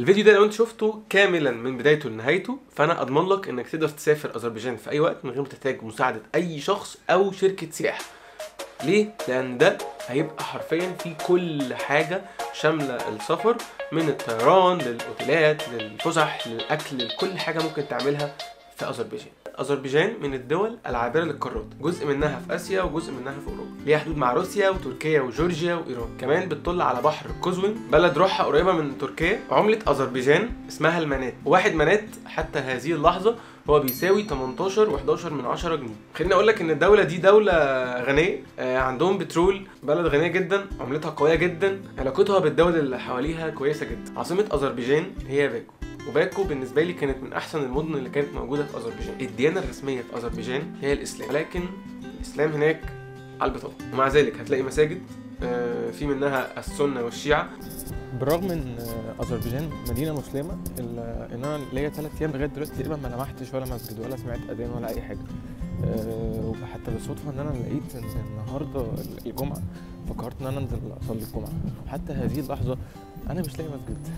الفيديو ده لو انت شفته كاملا من بدايته لنهايته فانا اضمن لك انك تقدر تسافر اذربيجان في اي وقت من غير ما تحتاج مساعدة اي شخص او شركة سياحة. ليه؟ لان ده هيبقى حرفيا في كل حاجة شاملة السفر، من الطيران للاوتيلات للفسح للاكل، لكل حاجة ممكن تعملها في اذربيجان. اذربيجان من الدول العابره للقارات، جزء منها في اسيا وجزء منها في اوروبا. ليها حدود مع روسيا وتركيا وجورجيا وايران، كمان بتطل على بحر قزوين، بلد روحها قريبه من تركيا. عمله اذربيجان اسمها المانات، وواحد مانات حتى هذه اللحظة هو بيساوي 18.11 جنيه. خليني اقول لك ان الدولة دي دولة غنية، عندهم بترول، بلد غنية جدا، عملتها قوية جدا، علاقتها بالدول اللي حواليها كويسة جدا. عاصمة اذربيجان هي باكو، وباكو بالنسبة لي كانت من احسن المدن اللي كانت موجودة في اذربيجان. الديانة الرسمية في اذربيجان هي الاسلام، ولكن الاسلام هناك على البطاقة، ومع ذلك هتلاقي مساجد في منها السنة والشيعة. بالرغم ان اذربيجان مدينة مسلمة، ان انا ليا 3 ايام لغاية دلوقتي تقريبا ما لمحتش ولا مسجد ولا سمعت اذان ولا اي حاجة. وحتى بالصدفة ان انا لقيت ان النهارده الجمعة، فكرت ان انا انزل اصلي الجمعة. حتى هذه اللحظة انا مش لاقي مسجد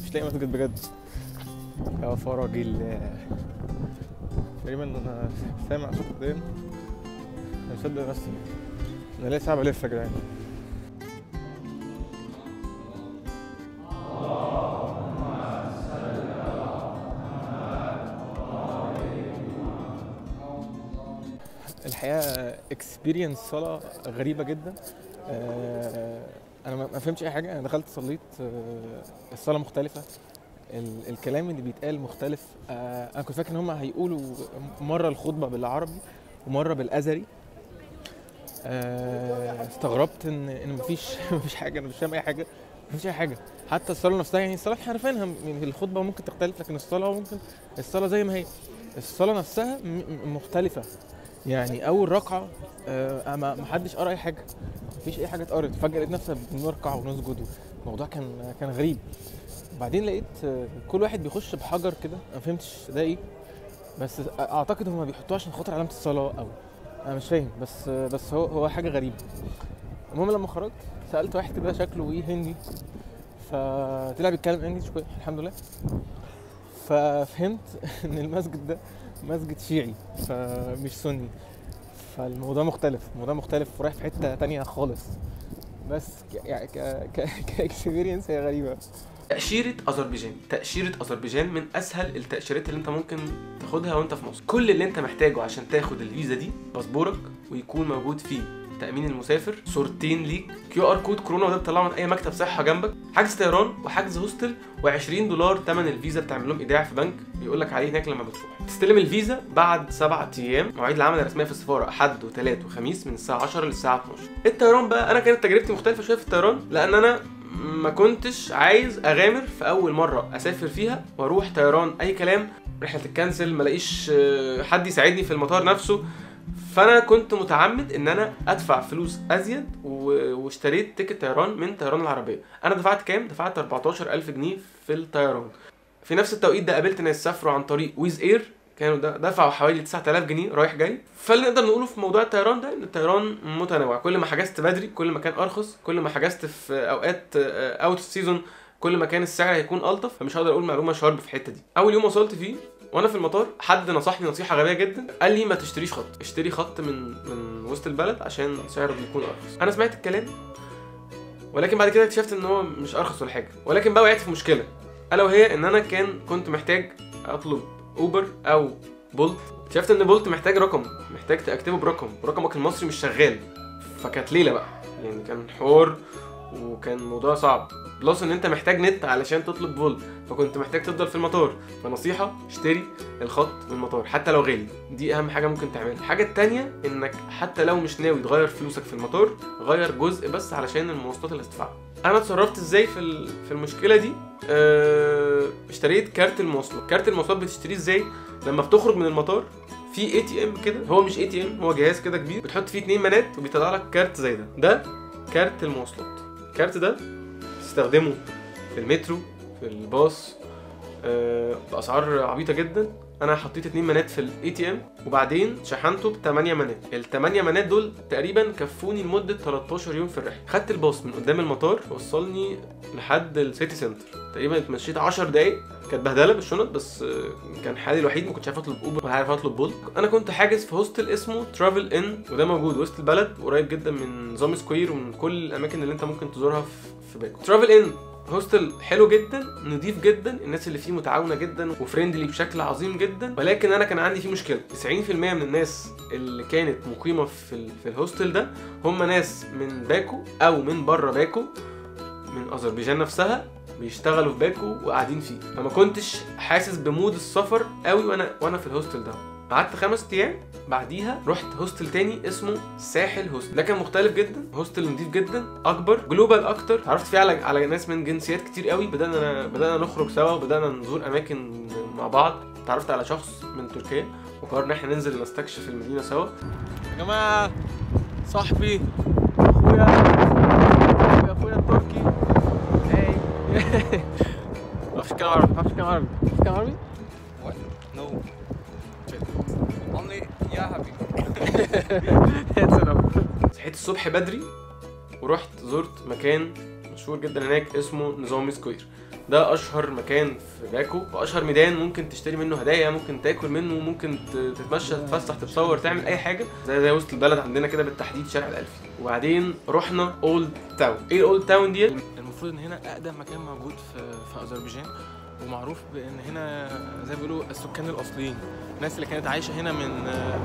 مش لاقي مسجد بجد. يا فرج الله، تقريبا انا سامع صوت اذان، مش مصدق نفسي، انا ليا ساعة بلف يا جدعان. الحقيقة experience صلاة غريبة جدا. انا ما فهمتش اي حاجة. انا دخلت صليت، الصلاة مختلفة، الكلام اللي بيتقال مختلف. انا كنت فاكر ان هم هيقولوا مرة الخطبة بالعربي ومرة بالاذري. استغربت ان مفيش حاجة، انا مش فاهم اي حاجة، مفيش اي حاجة. حتى الصلاة نفسها، يعني الصلاة احنا عارفينها، يعني الخطبة ممكن تختلف، لكن الصلاة ممكن الصلاة زي ما هي، الصلاة نفسها مختلفة. يعني اول ركعة ما حدش قرا اي حاجة، مفيش اي حاجة اتقرت، فجاة لقيت نفسي بنركع ونسجد. الموضوع كان غريب. بعدين لقيت كل واحد بيخش بحجر كده، ما فهمتش ده ايه، بس اعتقد هما بيحطوه عشان خاطر علامة الصلاة، او انا مش فاهم، بس هو حاجة غريبة. المهم لما خرجت سالت واحد كده شكله ايه هندي، فطلع بيتكلم انجلش كويس الحمد لله، ففهمت ان المسجد ده مسجد شيعي فمش سني، فالموضوع مختلف، الموضوع مختلف ورايح في حتة تانية خالص. بس يعني ك experience هي غريبة. تأشيرة أذربيجان، تأشيرة أذربيجان من أسهل التأشيرات اللي أنت ممكن تاخدها وأنت في مصر. كل اللي أنت محتاجه عشان تاخد الفيزا دي باسبورك، ويكون موجود فيه تأمين المسافر، صورتين ليك، QR code كورونا وده بتطلعه من أي مكتب صحة جنبك، حجز طيران وحجز hostel، و20 دولار تمن الفيزا بتعمل لهم إيداع في بنك بيقول لك عليه هناك لما بتروح. تستلم الفيزا بعد 7 أيام. مواعيد العمل الرسمية في السفارة أحد وثلاث وخميس من الساعة 10 للساعة 12. الطيران بقى، أنا كانت تجربتي مختلفة شوية في الطيران، لأن أنا ما كنتش عايز اغامر في اول مرة اسافر فيها واروح طيران اي كلام، رحله تتكنسل، ما الاقيش حد يساعدني في المطار نفسه. فانا كنت متعمد ان انا ادفع فلوس ازيد، واشتريت ticket طيران من طيران العربية. انا دفعت كام؟ دفعت 14000 جنيه في الطيران. في نفس التوقيت ده قابلت ناس سافروا عن طريق Wizz Air، كانوا دفعوا حوالي 9000 جنيه رايح جاي. فاللي نقدر نقوله في موضوع الطيران ده ان الطيران متنوع، كل ما حجزت بدري كل ما كان ارخص، كل ما حجزت في اوقات out season كل ما كان السعر هيكون الطف. فمش هقدر اقول معلومة sharp في الحتة دي. اول يوم وصلت فيه وانا في المطار حد نصحني نصيحة غبية جدا، قال لي ما تشتريش خط، اشتري خط من وسط البلد عشان سعره بيكون ارخص. انا سمعت الكلام، ولكن بعد كده اكتشفت ان هو مش ارخص ولا حاجة. ولكن بقى وقعت في مشكلة، الا وهي ان انا كنت محتاج اطلب اوبر او بولت. اكتشفت ان بولت محتاج رقم، محتاج تكتبه برقم، ورقمك المصري مش شغال. فكانت ليلة بقى، يعني كان حوار وكان موضوع صعب، plus ان انت محتاج نت علشان تطلب بولت، فكنت محتاج تفضل في المطار. فنصيحه، اشتري الخط من المطار حتى لو غالي، دي اهم حاجة ممكن تعملها. الحاجة التانية انك حتى لو مش ناوي تغير فلوسك في المطار، غير جزء بس علشان المواصلات اللي هتدفعها. انا اتصرفت ازاي في المشكلة دي؟ اشتريت كارت المواصلات. كارت المواصلات بتشتريه ازاي؟ لما بتخرج من المطار في ATM كده، هو مش ATM، هو جهاز كده كبير بتحط فيه 2 منات وبيطلع لك كارت زي ده. ده كارت المواصلات. الكارت ده تستخدمه في المترو، في الباص، باسعار عبيطه جدا. انا حطيت 2 منات في ال ATM وبعدين شحنته ب 8 منات. ال 8 منات دول تقريبا كفوني لمدة 13 يوم في الرحلة. خدت الباص من قدام المطار وصلني لحد ال city center، تقريبا اتمشيت 10 دقايق، كانت بهدله بالشنط بس كان حالي الوحيد، ما كنتش عارف اطلب اوبر ولا عارف اطلب بولت. انا كنت حاجز في hostel اسمه Travel Inn، وده موجود وسط البلد قريب جدا من نظامي Square ومن كل الاماكن اللي انت ممكن تزورها في باكو. Travel Inn hostel حلو جدا، نضيف جدا، الناس اللي فيه متعاونة جدا و friendly بشكل عظيم جدا، ولكن انا كان عندي فيه مشكلة. 90% من الناس اللي كانت مقيمة في ال hostel ده هم ناس من باكو او من بره باكو، من اذربيجان نفسها، بيشتغلوا في باكو وقاعدين فيه، فما كنتش حاسس ب mood السفر قوي وانا في ال hostel ده. قعدت 5 ايام، بعديها رحت hostel تاني اسمه ساحل hostel. ده كان مختلف جدا، hostel نضيف جدا، اكبر، global اكتر، عرفت فيه على ناس من جنسيات كتير قوي، بدأنا نخرج سوا وبدأنا نزور اماكن مع بعض. اتعرفت على شخص من تركيا وقررنا احنا ننزل نستكشف المدينة سوا. يا جماعة صاحبي اخويا التركي، هاي. ما بعرفش اتكلم عربي، ما بعرفش اتكلم عربي، بتتكلم عربي؟ What? No. Only يا حبيبي. صحيت الصبح بدري ورحت زرت مكان مشهور جدا هناك اسمه نظامي Square. ده اشهر مكان في باكو واشهر ميدان ممكن تشتري منه هدايا، ممكن تاكل منه، ممكن تتمشى، تتفسح، تتصور، تعمل اي حاجة، زي وسط البلد عندنا كده بالتحديد شارع الالفي. وبعدين رحنا Old Town. ايه ال Old Town دي؟ المفروض ان هنا اقدم مكان موجود في اذربيجان، ومعروف بان هنا زي ما بيقولوا السكان الاصليين، الناس اللي كانت عايشه هنا من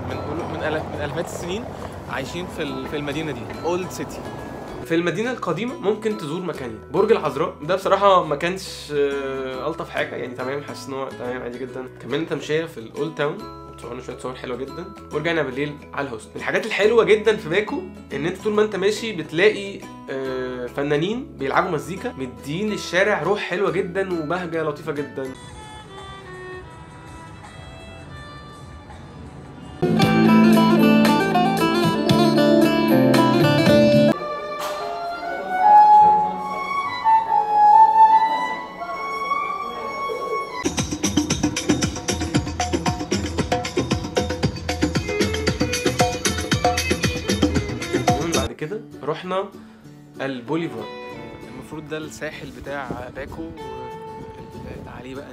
من من الافات السنين عايشين في المدينة دي، Old City. في المدينة القديمة ممكن تزور مكانين، برج العذراء ده بصراحة ما كانش الطف حاجة يعني، تمام، حاسس ان هو تمام عادي جدا. كملنا تمشيه في ال Old Town وتصورنا شوية صور حلوة جدا، ورجعنا بالليل على ال host. من الحاجات الحلوة جدا في باكو ان انت طول ما انت ماشي بتلاقي فنانين بيلعبوا مزيكا، مدين الشارع روح حلوة جدا وبهجة لطيفة جدا. كده رحنا البوليفارد، المفروض ده الساحل بتاع باكو اللي عليه بقى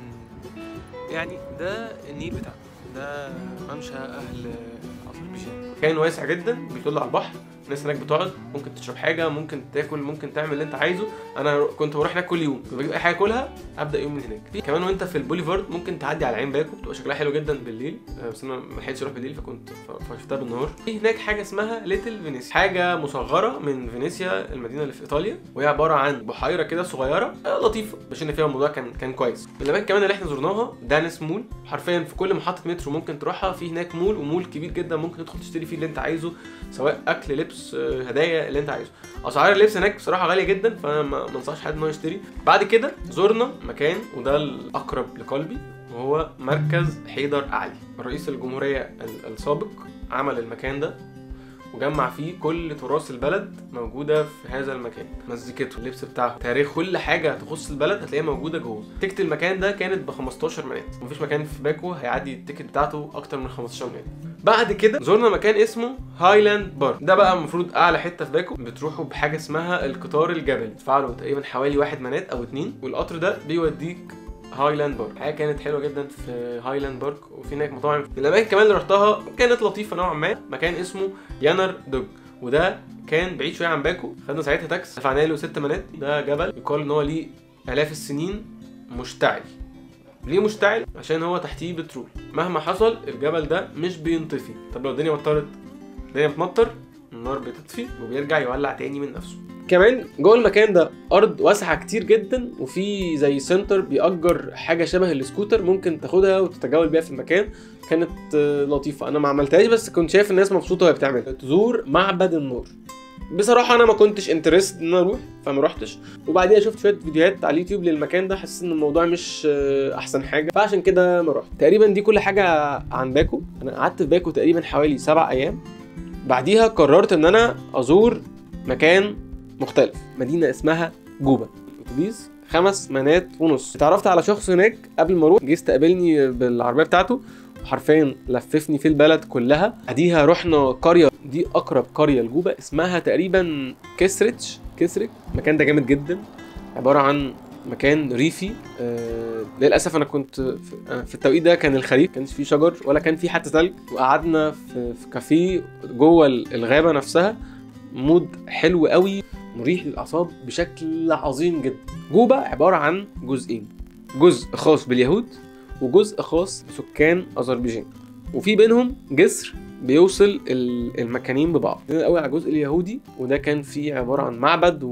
يعني ده النيل بتاعنا، ده ممشى اهل اذربيجان. كان واسع جدا، بيطل على البحر، الناس هناك بتقعد، ممكن تشرب حاجة، ممكن تاكل، ممكن تعمل اللي انت عايزه. انا كنت بروح هناك كل يوم، كنت بجيب اي حاجة اكلها ابدا يوم من هناك. في كمان وانت في البوليفارد ممكن تعدي على عين باكو، بتبقى شكلها حلو جدا بالليل، بس انا ما لحقتش اروح بالليل فكنت فشفتها بالنهار. في هناك حاجة اسمها Little Venice، حاجة مصغرة من فينيسيا المدينة اللي في ايطاليا، وهي عبارة عن بحيرة كده صغيرة لطيفة، مشينا فيها الموضوع كان كويس. من الاماكن كمان اللي احنا زرناها دانس مول، حرفيا في كل محطة مترو ممكن تروحها في هناك مول، ومول كبير جدا ممكن تدخل تشتري فيه اللي انت عايزه، سواء اكل، لبس، هدايا، اللي انت عايزه. اسعار اللبس هناك بصراحة غالية جدا، فانا ما انصحش حد ان هو يشتري. بعد كده زرنا مكان وده الاقرب لقلبي، وهو مركز حيدر علي. رئيس الجمهورية السابق عمل المكان ده وجمع فيه كل تراث البلد موجودة في هذا المكان، مزيكته، اللبس بتاعه، تاريخ، كل حاجة تخص البلد هتلاقيها موجودة جوه. ticket المكان ده كانت ب 15 منات، مفيش مكان في باكو هيعدي ال ticket بتاعته اكتر من 15 منات. بعد كده زرنا مكان اسمه Highland Park، ده بقى المفروض اعلى حتة في باكو، بتروحوا بحاجة اسمها القطار الجبلي، تدفع له تقريبا حوالي 1 منات او 2، والقطر ده بيوديك Highland Park. حاجة كانت حلوة جدا في Highland Park، وفي هناك مطاعم. من الاماكن كمان اللي رحتها كانت لطيفة نوعا ما، مكان اسمه يانر دوج، وده كان بعيد شوية عن باكو، خدنا ساعتها تاكس دفعنا له 6 منات. ده جبل يقال ان هو ليه الاف السنين مشتعل. ليه مشتعل؟ عشان هو تحتيه بترول، مهما حصل الجبل ده مش بينطفي. طب لو الدنيا مطرت، الدنيا بتمطر، النار بتطفي وبيرجع يولع تاني من نفسه. كمان جوه المكان ده ارض واسعة كتير جدا، وفي زي center بيأجر حاجة شبه السكوتر ممكن تاخدها وتتجول بيها في المكان. كانت لطيفة، انا ما عملتهاش بس كنت شايف الناس مبسوطة وهي بتعملها. تزور معبد النور، بصراحة انا ما كنتش interested ان انا اروح فما روحتش، وبعديها شفت شوية فيديوهات على اليوتيوب للمكان ده، حسيت ان الموضوع مش احسن حاجة فعشان كده ما روحت. تقريبا دي كل حاجة عن باكو. انا قعدت في باكو تقريبا حوالي 7 ايام، بعديها قررت ان انا ازور مكان مختلف، مدينة اسمها جوبا. الاتوبيس 5 منات ونص. اتعرفت على شخص هناك قبل ما اروح، جه استقبلني بالعربية بتاعته وحرفيا لففني في البلد كلها. بعديها رحنا قرية، دي اقرب قرية لجوبا، اسمها تقريبا كسرك. المكان ده جامد جدا، عبارة عن مكان ريفي. للاسف انا كنت في التوقيت ده كان الخريف، كانش فيه شجر ولا كان فيه حتى ثلج، وقعدنا في كافيه جوه الغابة نفسها. mood حلو قوي، مريح للاعصاب بشكل عظيم جدا. جوبا عبارة عن جزئين، جزء خاص باليهود وجزء خاص بسكان اذربيجان، وفي بينهم جسر بيوصل المكانين ببعض. الاول على الجزء اليهودي، وده كان فيه عبارة عن معبد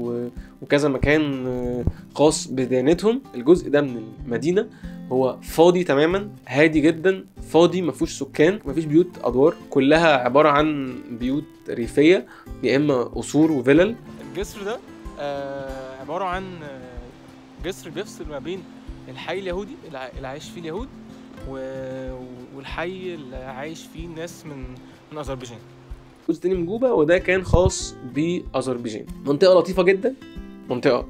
وكذا مكان خاص بديانتهم. الجزء ده من المدينة هو فاضي تماما، هادي جدا، فاضي، ما فيهوش سكان، ما فيش بيوت ادوار، كلها عبارة عن بيوت ريفيه يا اما قصور وفلل. الجسر ده عبارة عن جسر بيفصل ما بين الحي اليهودي اللي عايش فيه اليهود والحي اللي عايش فيه الناس من اذربيجان. جزء تاني من جوبا وده كان خاص باذربيجان. منطقة لطيفة جدا، منطقة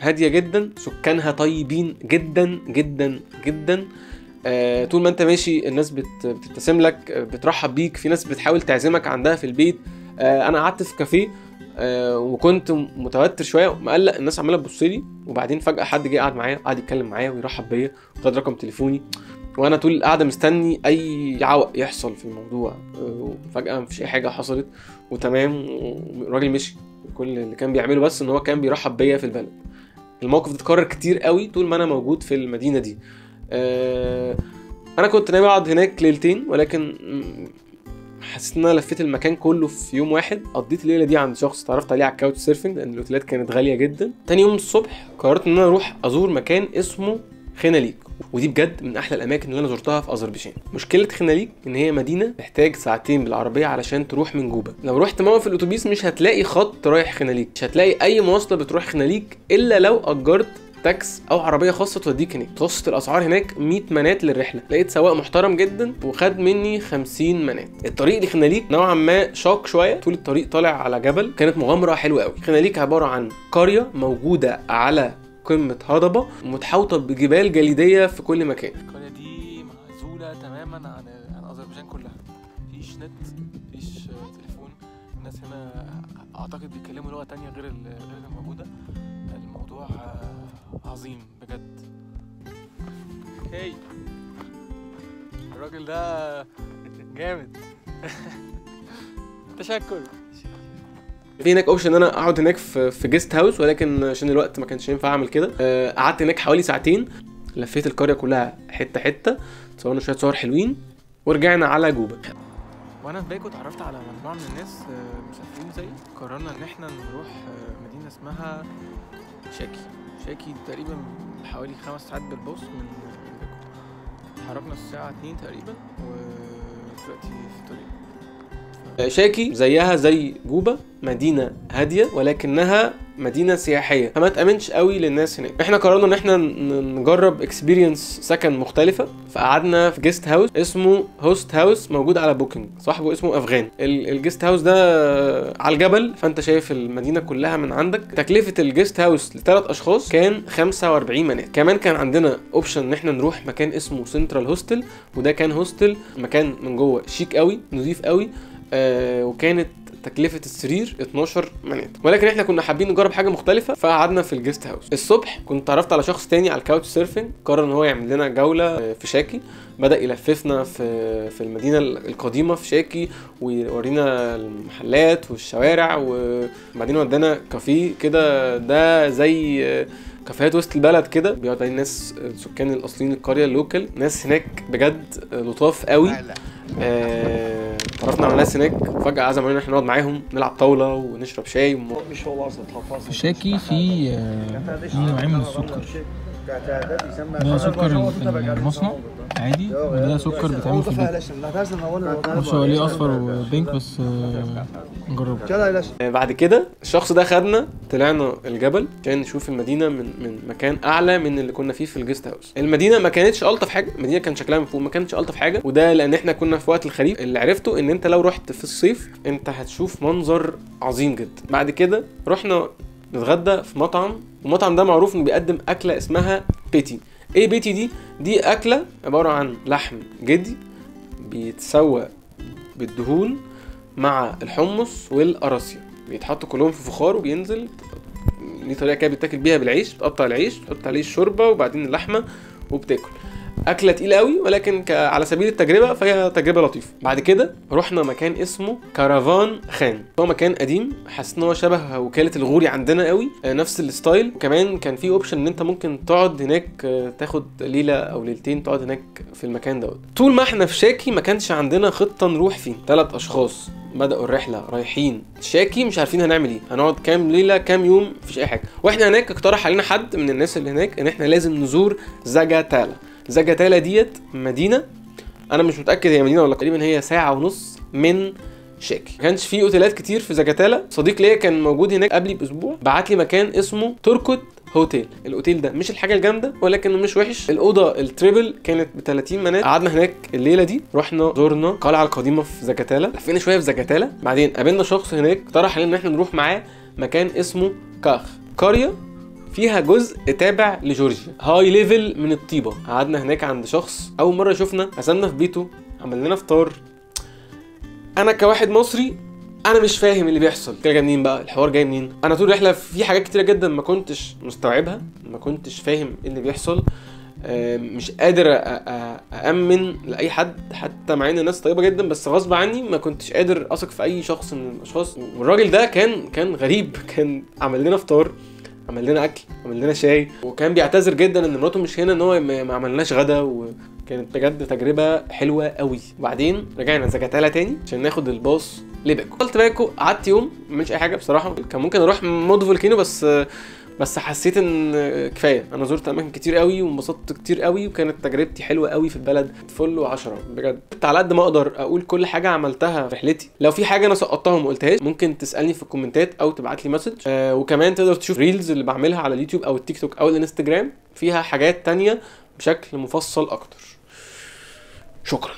هادية جدا، سكانها طيبين جدا جدا جدا. طول ما انت ماشي الناس بتبتسم لك، بترحب بيك، في ناس بتحاول تعزمك عندها في البيت. انا قعدت في كافيه وكنت متوتر شوية ومقلق، الناس عماله تبص لي، وبعدين فجاة حد جه قعد معايا، قعد يتكلم معايا ويرحب بيا وخد رقم تليفوني، وانا طول القعدة مستني اي عوق يحصل في الموضوع. وفجاة مفيش اي حاجة حصلت وتمام، والراجل مشي. كل اللي كان بيعمله بس ان هو كان بيرحب بيا في البلد. الموقف ده اتكرر كتير قوي طول ما انا موجود في المدينة دي. انا كنت ناوي اقعد هناك ليلتين، ولكن حسيت ان انا لفيت المكان كله في يوم واحد. قضيت الليلة دي عند شخص اتعرفت عليه على ال Couchsurfing، لان الاوتيلات كانت غالية جدا. تاني يوم الصبح قررت ان انا اروح ازور مكان اسمه خناليك، ودي بجد من احلى الاماكن اللي انا زرتها في اذربيجان. مشكلة خناليك ان هي مدينة تحتاج ساعتين بالعربية علشان تروح من جوبا. لو رحت موقف الاتوبيس مش هتلاقي خط رايح خناليك، مش هتلاقي اي مواصلة بتروح خناليك الا لو اجرت تاكس او عربية خاصة توديك هناك. متوسط الاسعار هناك 100 منات للرحلة. لقيت سواق محترم جدا وخد مني 50 منات. الطريق لخناليك نوعا ما شاق شوية، طول الطريق طالع على جبل، كانت مغامرة حلوة قوي. خناليك عبارة عن قرية موجودة على قمة هضبه متحوطه بجبال جليديه في كل مكان. القرية دي معزولة تماما عن اذربيجان كلها، مفيش نت، مفيش تليفون. الناس هنا اعتقد بيتكلموا لغة تانية غير اللي موجودة. الموضوع عظيم بجد. هاي الراجل ده جامد. تشكر. في هناك option ان انا اقعد هناك في guest house، ولكن عشان الوقت ما كانش ينفع اعمل كده. قعدت هناك حوالي ساعتين، لفيت القرية كلها حتة حتة، صورنا شوية صور حلوين ورجعنا على جوبا. وانا في باكو اتعرفت على مجموعة من الناس مسافرين زيي. قررنا ان احنا نروح مدينة اسمها شاكي. شاكي تقريبا حوالي 5 ساعات بالباص من باكو. اتحركنا الساعة 2 تقريبا ودلوقتي في الطريق. شاكي زيها زي جوبا، مدينة هادية ولكنها مدينة سياحية، فما تأمنش قوي للناس هناك. احنا قررنا ان احنا نجرب experience سكن مختلفة، فقعدنا في guest house اسمه Host House، موجود على Booking، صاحبه اسمه افغان. ال guest house ده على الجبل، فانت شايف المدينة كلها من عندك. تكلفة ال guest house لثلاث اشخاص كان 45 منات. كمان كان عندنا option ان احنا نروح مكان اسمه Central Hostel، وده كان hostel مكان من جوه شيك قوي، نظيف قوي، وكانت تكلفة السرير 12 منات، ولكن احنا كنا حابين نجرب حاجة مختلفة فقعدنا في ال guest house. الصبح كنت اتعرفت على شخص تاني على ال Couchsurfing، قرر ان هو يعمل لنا جولة في شاكي. بدأ يلففنا في المدينة القديمة في شاكي ويورينا المحلات والشوارع، وبعدين ودانا كافيه كده، ده زي كافيهات وسط البلد كده، بيقعد عليه الناس السكان الاصليين القرية ال local. ناس هناك بجد لطاف قوي. اتعرفنا على ناس هناك وفجأة عزموا علينا ان احنا نقعد معاهم نلعب طاولة ونشرب شاي. في شاكي في نوعين من السكر، ده سكر المصنع عادي، وده سكر بيتعمل في البيت. بص هو ليه اصفر وبينك، بس نجربه. بعد كده الشخص ده خدنا طلعنا الجبل عشان نشوف المدينة من مكان اعلى من اللي كنا فيه في ال guest house. المدينة ما كانتش الطف حاجة، المدينة كان شكلها من فوق ما كانتش الطف حاجة، وده لان احنا كنا في وقت الخريف. اللي عرفته ان انت لو رحت في الصيف انت هتشوف منظر عظيم جدا. بعد كده رحنا نتغدى في مطعم، والمطعم ده معروف انه بيقدم اكله اسمها بيتي. ايه بيتي دي؟ دي اكله عبارة عن لحم جدي بيتسوى بالدهون مع الحمص والقراصيه، بيتحطوا كلهم في فخار وبينزل ليه طريقه كده بيتاكل بيها بالعيش، بتقطع العيش تحط عليه الشوربة وبعدين اللحمة وبتاكل. اكله تقيلة قوي، ولكن على سبيل التجربة فهي تجربه لطيفة. بعد كده رحنا مكان اسمه كرفان خان، هو مكان قديم، حسيت ان هو شبه وكالة الغوري عندنا قوي، نفس ال style. وكمان كان في option ان انت ممكن تقعد هناك، تاخد ليلة او ليلتين تقعد هناك في المكان دوت. طول ما احنا في شاكي ما كانش عندنا خطه نروح فين. 3 اشخاص بدأوا الرحلة رايحين شاكي، مش عارفين هنعمل ايه، هنقعد كام ليلة كام يوم، مفيش اي حاجة. واحنا هناك اقترح علينا حد من الناس اللي هناك ان احنا لازم نزور زاجاتالا. زاجاتالا ديت مدينة، انا مش متاكد هي مدينة ولا، تقريبا هي 1.5 ساعة من شاكي. ما كانش في اوتيلات كتير في زاجاتالا. صديق ليا كان موجود هناك قبلي باسبوع، بعت لي مكان اسمه توركوت هوتيل. الاوتيل ده مش الحاجة الجامدة ولكنه مش وحش. الاوضة ال triple كانت ب 30 منات. قعدنا هناك الليلة دي، رحنا زرنا القلعة القديمة في زاجاتالا، لفينا شوية في زاجاتالا. بعدين قابلنا شخص هناك اقترح علينا ان احنا نروح معاه مكان اسمه كاخ، قرية فيها جزء تابع لجورجيا، high level من الطيبة. قعدنا هناك عند شخص اول مرة شفنا، عزمنا في بيته، عمل لنا فطار. انا كواحد مصري انا مش فاهم اللي بيحصل، كده جاي منين بقى الحوار، جاي منين؟ انا طول الرحلة في حاجات كتيرة جدا ما كنتش مستوعبها، ما كنتش فاهم ايه اللي بيحصل، مش قادر أأمن لأي حد، حتى مع ان الناس طيبة جدا، بس غصب عني ما كنتش قادر اثق في اي شخص من الاشخاص. والراجل ده كان غريب، كان عمل لنا فطار، عمل لنا اكل، عمل لنا شاي، وكان بيعتذر جدا ان مراته مش هنا، ان هو ما عملناش غدا. وكانت بجد تجربه حلوة قوي. وبعدين رجعنا زاجاتالا تاني عشان ناخد الباص لباكو. وصلت باكو، قعدت يوم مش اي حاجة بصراحة، كان ممكن اروح mud volcano بس حسيت ان كفاية، انا زرت اماكن كتير قوي وانبسطت كتير قوي، وكانت تجربتي حلوة قوي في البلد، فل و10 بجد. على قد ما اقدر اقول كل حاجة عملتها في رحلتي، لو في حاجة انا سقطتها وما قلتهاش ممكن تسالني في الكومنتات او تبعت لي message. وكمان تقدر تشوف reels اللي بعملها على اليوتيوب او التيك توك او الانستجرام، فيها حاجات تانية بشكل مفصل اكتر. شكرا.